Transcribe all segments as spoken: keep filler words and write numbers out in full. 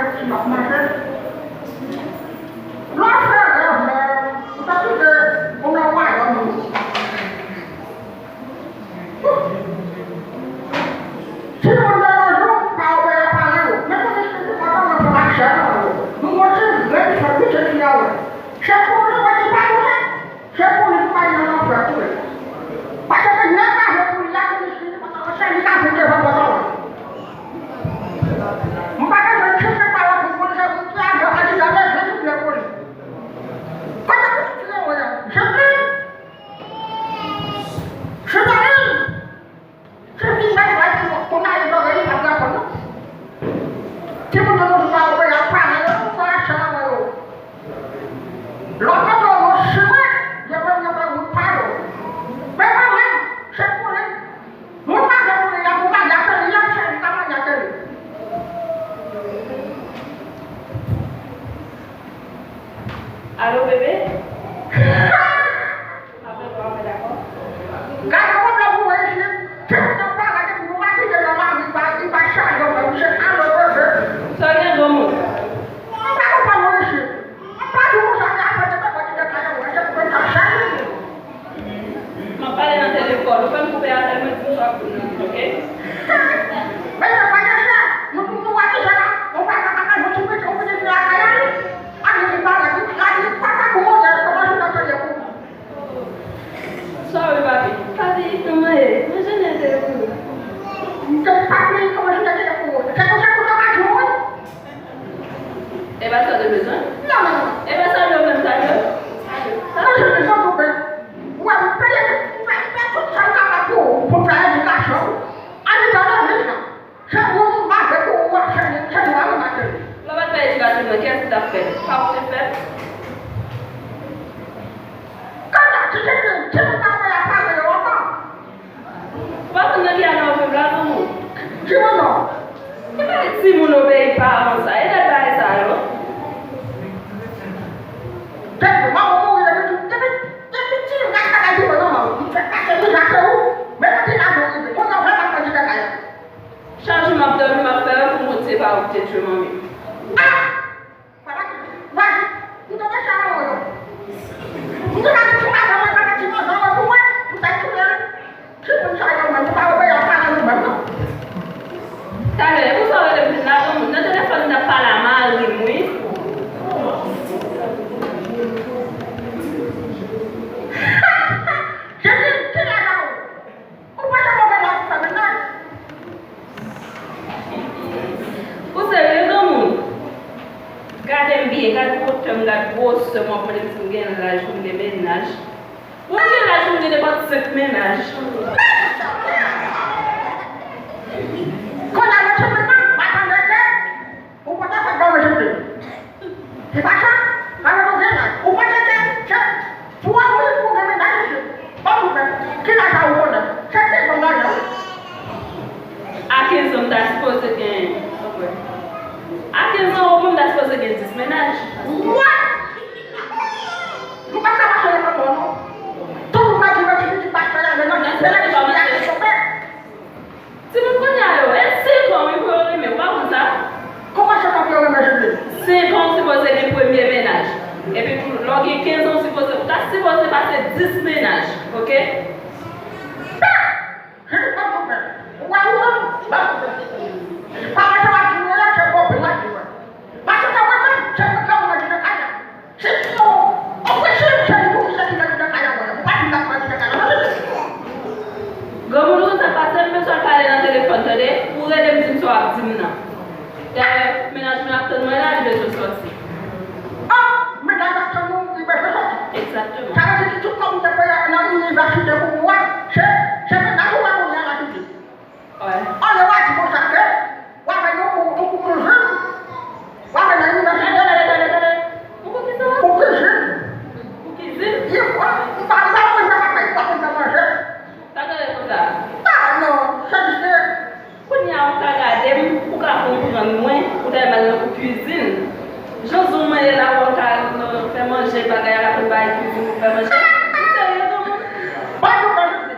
Ti m ap manje. Lè w fè rèv la, ou ta kite ou nan wayòm ou. Si moun nan manje w, pa obeyi a paran yo. Men pou misye ki kontan nan fè machan nan yo. Nou monte, men misye pite fi a wè. Se pou li wè ki pa tounen. Se pou li pou pa al nan lanfè tou. Paske nèg la jwe pou li a, pou misye ki kontan, se li k ap viv devan pòt la. M pa bezwen chanje pawòl pou moun, se moun ki ajan a di sa, men vin tou byen pou li. Kote pou ti tire wè a? Jezi! Jezi! Se vin bay bay pou, pou n ale dòmi, li pa pran kont nou. Timoun yo toujou pa obeyi a paran yo, nou fè machan nan men yo. Lòt kote yo simen, yo menm yo fè wout pa yo. Men mwen menm, se pou li. Mwen pa gen pou li, la pou mwen gate li, la se li ka mwen gate li. Alo, bebe? Apre, bon, apre, dakò. Gade pwoblèm ou wè isit. Se pou nan pale de pou nou pa kite nan mari pa, li pa chaje, men misye alo bebe. Sa gen granmoun? M pa konprann ou isit. M pa di konsa, men apre de bagay ki te kale wè, se pou mwen k ap chaje. M ap pale nan telefòn, ou fè m koupe apèl mwen, di m sa pou nou, oke? Men se pa de sa, nou, nou, nou wè ki se la, ou pa ka, ka, ka, nou ti piti, ou piti vin lakay la, li. Ann di pale, di, la, di, papa pou mwen, kòman se nan tande pou. Sorry, papi. Papi, kòman ye? Manje nèt e pou ou. M te papi, kòman se nan tande pou ou. Se konsa pou sa ka di ou. E pa sa w te bezwen? Non, non, non. E pa sa yo menm sa yo? Sa yo bezwen pou mwen. Ou wè, m peye tout, m peye tout sa m kapab pou, pou fè edikasyon. Ann di nan legliz la. Se moun m avèk ou, ou ap fè li, se nou avèk materi. Lè w pa t fè edikasyon nan, kiyès ki t ap fè l? Pa ou te fè l? Kanta, ti, ti, ti, ti moun nan wè ap pale yo ankò. Ou pa konn nan ki ane w viv la, granmoun? Ki moun non? Ki bagay timoun obeyi paran sa? E lè bagay sa yo? Tèt yo, manman mouri depi, depi, depi ti, gade bagay ki pran nan manman. Li fè kase li, kase ou. Men mwen te la, mwen rive. Kounye a, w fè m ap manje kaka yo. Chak jou m ap dòmi, m ap fè rèv pou m wè se pa ou ki te tchwe manmi m. Ah! Papa ki di, Vajik, m te deja wè w. M te ka di, ti madanm mwen, papa ti madanm mwen pou mwen, m te touye l. Ki moun sa yo menm, nou pa obeyi a paran nou menm, non. Talè, e pou sa w rele m vin la, granmoun? Nan telefòn, m t ap pale a mari m, wi. Jezi, ki laj ou? Ou pa janm obeyi a pou fè mennaj. Ou serye, granmoun? Gade m byen, gad wotè m, gad gwosè m, w ap mande m si m gen laj pou m gen mennaj. Ou gen laj pou m gen nenpòt senk mennaj. Kounye a, mwen se mennaj, m pa tande ke ou pa ta fè bon rezilta. Se pa sa? Alò nou gen laj. Ou pa tande ke twò moun pou gen mennaj, mesye. Ban m nouvèl. Ki laj a ou konnen? Se ki bon laj a ou? A kenz an, m ta sipoze gen, a kenz an, omwen, m ta sipoze gen dis mennaj. What? Nou pa ka mache nan kanton, non. Tout moun pa di mèsi, di pastè a, men non, se la ki chita, ki chita. Timoun kounye a yo, e senk an wi pou yo renmen, ou pa konn sa? Kòman senk an pou yo renmen, Jezi? Senk an, ou sipoze gen premye mennaj. Epi pou, lè w gen kenz an, ou sipoze, ou ta sipoze pase dis mennaj, oke? Jezi, pa konprann. Ou pa konprann? Pa konprann. Paran sa w ap di nou la, se bon pou w ap di mwen. Paske mwen menm, se pou sa mwen di nan kay la. Se pou, ou prese, se li pou ki se ki nan kay la, mwen. Ou pa di m nan kay la, mwen. Granmoun, ou konn sa k pase, m bezwen pale nan telefòn, tande? Ou rele m, di m sa w ap di m nan. Dayè, mennaj mwen ap tann mwen la, li bezwen sòti. Ah, mennaj ap tann ou, li bezwen sòti. Egzakteman. Sa vle di ki tout kòb ou te peye nan inivèsite pou ou a, se, se mennaj ou a kounye a la ki di. Wi. Anlè w a di konsa ke w a fè yon kou, yon kou kouzin. W a fè nan yon nan chanje. Tande, tande, tande. Ou kou kizin? Kou kizin. Kou kizin? Wi, m pa, m pa manje, m pa manje, m pa manje. Sa k rele konsa? Ah, non, se jis ke. Kounye a, ou ka gade m, ou ka konprann mwen, ou ta al nan kou kizin. Jan zong mwen ye la, ou ka, euh, fè manje, bagay, al aprann bagay kizin, ou fè manje. Ou serye, non? Ban nou manje.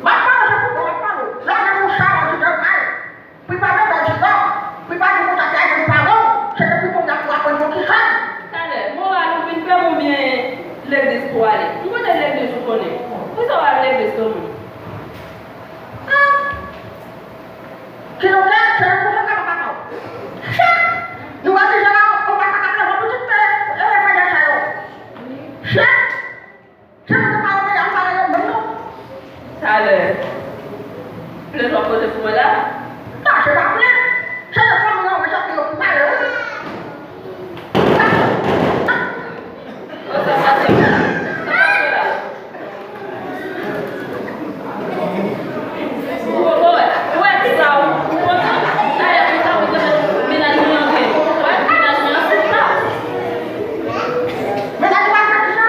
M ap pale, se pou mwen m ap pale. Lage yon chalè ki nan kay. Pou pa mete di kò. Pou pa di kontak avè m. Kidonk, se yon kote k ap papa w. Chè! Nou wè deja la, yon papa k ap leve pitit, e, e, frè sa yo. Chè! Se nou te pa obeyi a pale yo menm non. Talè. Plent w ap pote pou mwen la? Non, se pa plent. Se yo fanmi an, mwen sòti yo pou pale, wi. Sa pase? Sa pase la? Ou wè, ou wè sa, ou kontan? Talè konsa, ou te mennaj mwen antre. Ou wè, mennaj mwen an se sa. Mennaj ou a fè kisa?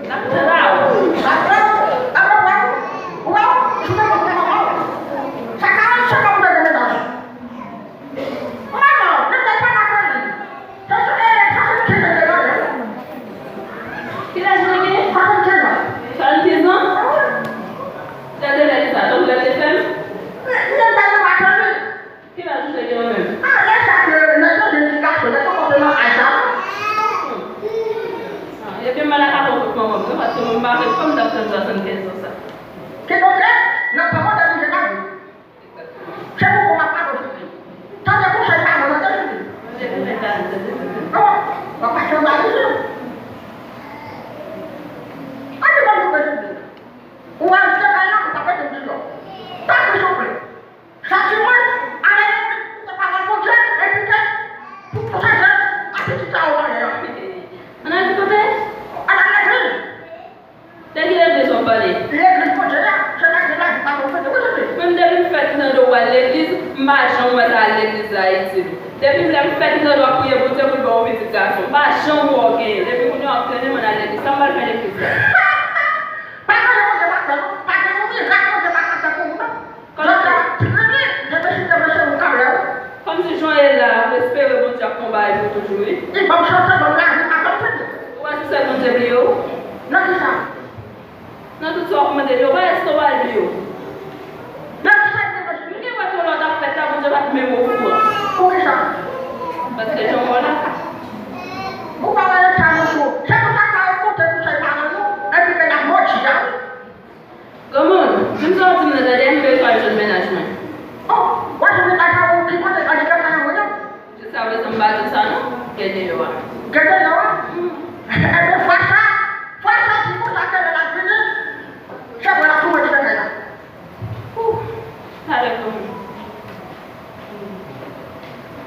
N ap travay. N ap travay. N ap travay. Ou wè, ou sou te konprann ankò. Sa karannsenk an m te gen mennaj. Manman, li te pa nan peyi. Sa, sa, e, sa se ki te gen la. Ki laj ou te gen? Swasann kenz an. Swasann kenz an? Gade lè li sa, tankou lè te fè m. Li, li te nan peyi. Ki laj ou te gen ou menm? A, lè sa ke nèg yo jwenn ti gason, nèg yo konprann nan aj sa. Hmm. A, epi m pa ta ka pran kout manman m, non, paske mwen m pa vle fanm t ap tann swasann kenz an sa. Kidonk, nan pawòl de Bondye n ap viv. Se pou kò w ap pale jodi. Tande konsèy paran nan te jodi. Mwen te konprann paran nan te jodi. Non, w ap pase yon bagay isit. Ann nou ban nou jodi. Ou al te kay la, ou pa mete m deyò. Tanpri, souple. Santi mwen, ale legliz, koute pawòl Bondye, epi ke pou pwoteje a pitit sa ou genyen an. Ann al ki kote? Ann al legliz. De ki legliz w ap pale? Legliz Bondye a, se legliz la ki pa konfese, wi, se vre. Menm depi m fèt m tande w al legliz, m pa janm wè sa al legliz la itil. Depi lè m fèt m tande w ap priye Bondye pou l ba w yon pitit gason. M pa janm wè w genyen. Depi kounye a w ap trennen m ann al legliz. Sa m pral fè legliz la? Pa gen yon Bondye pa fè, non. Pa gen yon mirak Bondye pa ka fè pou ou, non. Jodi a, trè byen, depi si Bondye se ou k ap la, wi. Kòmsi jan w ye la, m espere Bondye ap fè yon bagay pou ou toujou, wi. Li ban m chans, ban m lavi, m pa janm fini. Ou wè si sèl Bondye bliye w? Nan kisa? Nan tout sa w ap mande li yo, pa èske w al bliye w? Nan kisa li bliye m? M gen enpresyon lè w t ap fèt la, Bondye pa t menm okouran. Poukisa? Paske jan w wè w la. Ou pa wè eta nou tou. Se pou sa k ta repote konsèy paran nou, epi ke n ap mòdi a, wi. Granmoun, di m sa w di m nan tande, m bezwen al jwenn mennaj mwen. Oh, w ap jwenn mennaj la pou ki kote? An di ke mennaj mwen non. Jiskaprezan m pa di w sa non. Gen deyò a. Gen deyò a? Ebyen, fwa sa, fwa sa di konsa ke lè l ap vini, se mwen l ap tounen ki nan kay la. Ouh, talè granmoun.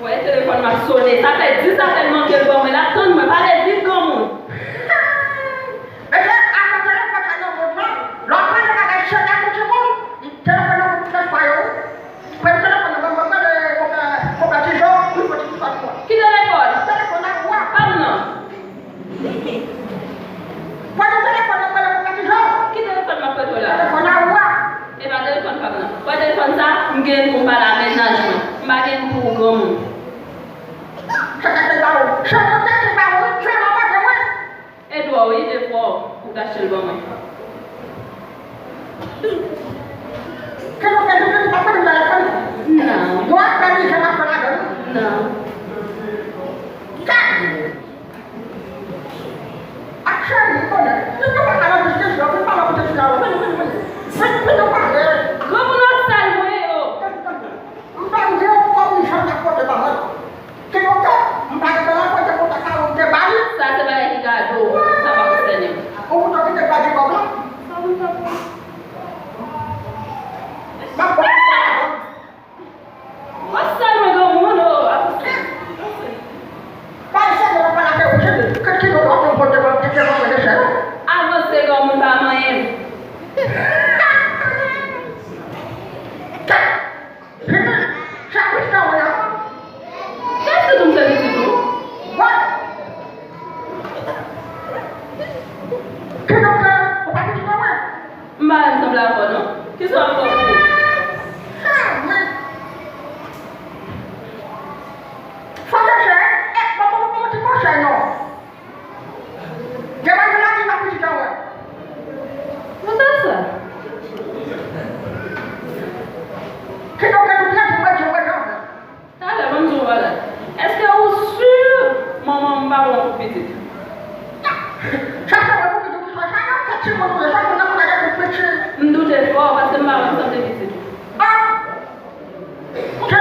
Wè telefòn m ap sone. Sa fè dis apèl manke l ban mwen. L ap tann mwen. Pale vit granmoun. Mesye, afè telefòn sa nan mond lan, lè w ap pale bagay serye ak yon timoun, telefòn nan pou fè fwa yo. Pran telefòn nan ban mwen, mande konpè, konpè Tizo, wi, pou ti sòt mwen. Ki telefòn? Telefòn a ou a. Pa m nan. Pran telefòn nan, mande konpè Tizo. Ki telefòn m ap pran la? Telefòn a ou a. E pa telefòn pa m nan. Pran telefòn sa, m gen pou m pale a mennaj mwen. M pa gen pou ou granmoun. Sa ka te ba ou. Sa ka te ba ou, wi. Sa ka te ba ou, wi. E dwa w, wi, e dwa w pou w ta achte l ban mwen. Kè nou fè nou, nou pa konn nan telefòn. Non. Dwa fè li, jan w ap fè ladan l. Non. Gade. Ak cheri, konnen. Li pa ka nan diskisyon, li pa nan diskisyon. Vini, vini, vini. Vini, vini, nou pale. Granmoun nan sal mwen yo. M pa di w kòm li jan k ap pote pawòl. Kidonk, m pa gen nan pote kontak a ou m te ba li. Sa se bagay ki gade w. Sa pa konsène m. Ou pou tou kite gade kòb la. Sa pou sa pou. M ap pran yon fwa ladan. Wè sèl mwen granmoun o. Avanse. Pa eseye w ap pale ak ou cheri. Kidonk w ap fè yon pote kòb ki fè konprann cheri. Avanse granmoun pa manyen m. Vini, se pitit ou mwen an. Kiyès ki di w se pitit ou? Wè. Kidonk, ou pa pitit mwen, mwen? M pa menm sanble avè w, non. Kisa w ap fè w pou? Sa, mwen. Fò se chè, e, bon, bon, bon, ti konsèy, non. Gen bagay la ki nan pitit la, wè. Mwen fè sa. Kidonk, nou byen di mwen, di mwen, non. Talè, ban m di w yon bagay. Èske ou si manman m pa ba w kout pitit? Sa se mwen pou ki doute sa, sa nan tèt timoun ou ye, sa moun nan konn gade kout pitit. M doute fò, paske m pa wè m sanble pitit ou. Ah! Ou te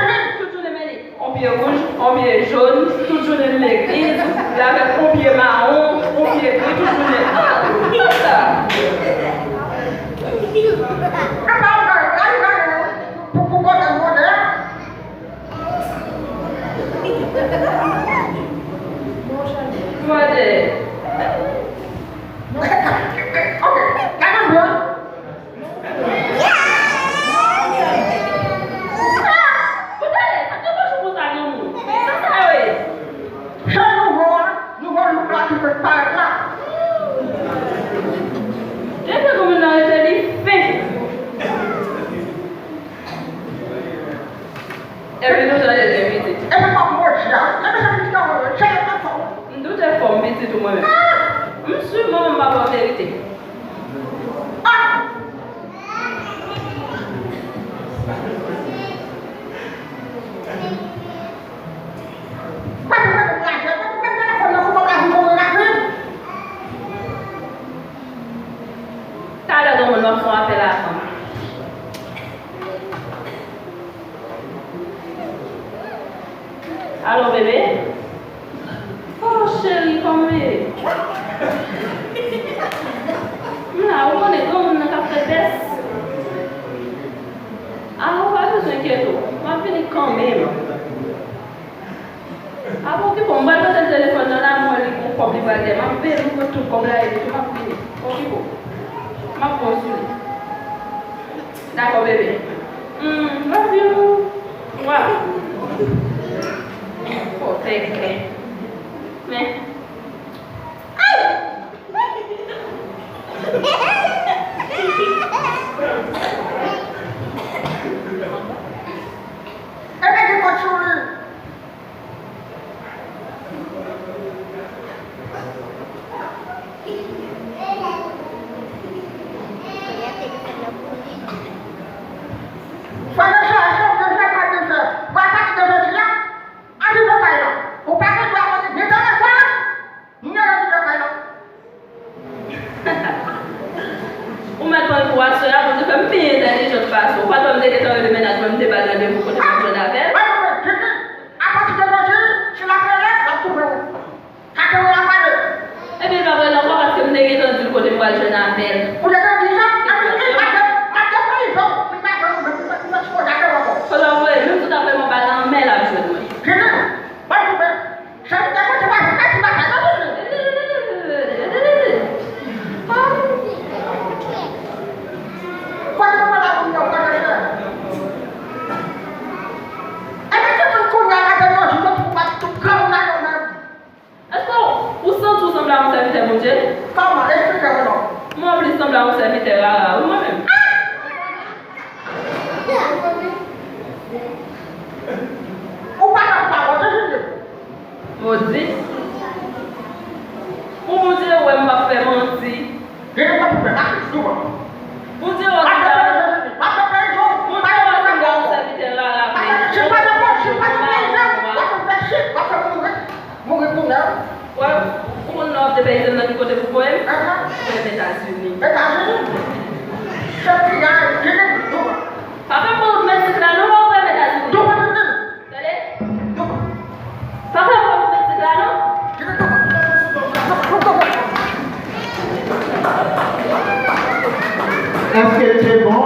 Yon pye jòn, tout jounen m legliz, l avèk yon pye mawon, yon pye gri, tout jounen. Ah, sa sa? Pou, pou pote l konnen. Mande. Ok, gade m byen. Ah! Pou talè, sa k ap mache konsa, granmoun? Sa sa yo ye? Se nouvo a, nouvo look la ki fèk parèt la. Epi granmoun nan rete li fen. Epi nou tande gen pitit. Epi m ap mòdi a. Epi se pitit an mwen, se yo k ap fè w. M doute fò m pitit ou mwen menm. M si manman m pa ba w verite. Ah! Talè granmoun nan fè yon apèl a fanm. Alo, bebe? Oh, cheri, kòman w ye? M la, ou konnen granmoun nan k ap fè tès. Ah, ou pa bezwen enkyete w. M ap vini kanmenm. Ah, bon, okipe w. M pral pote l telefòn nan la, m wè li gon kòb li pral gen. M ap peye l, m pran tout kòb la, epi tou m ap vini. Okipe w. M ap pran w sou li. Dakò, bebe. Hmm, love you. Mwa. Fò fè klè. Men. Ay! Epa gen kòd sou li. Frè e sè, èske w te fè sa w te fè? Bon, apati de jodi a, antre nan kay la. Ou pa gen dwa mande dedan nan kay la. Mwen rete nan kay la. Ou mèt pran l pou aswè a, Bondye fè m pi entèlijan pase w. Ou pa t wè m te gentan rele mennaj mwen, m te ba l randevou kote m ap jwenn avè l? Mwen, mwen, mwen, Gigi, apati de jodi, si l ap rele, l ap toufe w. Sa te rele ap pale. Epi l p ap rele ankò paske m te gentan di l kote m pral jwenn avè l. Ou te gentan di sa? Epi li pa te, pa te prizon, li pa prizon, li pa, li pa sipoze ap jwenn ankò. Kote w ap voye l? Menm si w ta voye m anba lanmè, l ap jwenn mwen. Gigi, ban l toufe. Cheri, te mwen, te pa, pa ti bagay, non, non, non. Kote mwen la, moun yo, kote chè. Epi, timoun kounye a, la, te yon jou, lòt jou, pa tout granmoun la, yo menm. Èske w santi w sanble a yon sèvitè Bondye? Kòman? Eksplike mwen non. Mwen plis sanble a yon sèvitè rara, wi, mwen menm. Ou pa nan pawòl, se Jezi. Modi. Pou Bondye wè m p ap fè manti. Bondye wè m sanble a yon sèvitè rara vre. Wè, ou konn lè w ap depeyize m nan ki kote pou voye m? Voye m Etazini. Etazini? Se piyay, Jezi, douvan. Pa fè m pran wout mèt la non, pa voye m Etazini. Douvan, Jezi. Tande? Douvan. Pa fè m pran wout mèt la non. Jezi, douvan. Èske l te bon?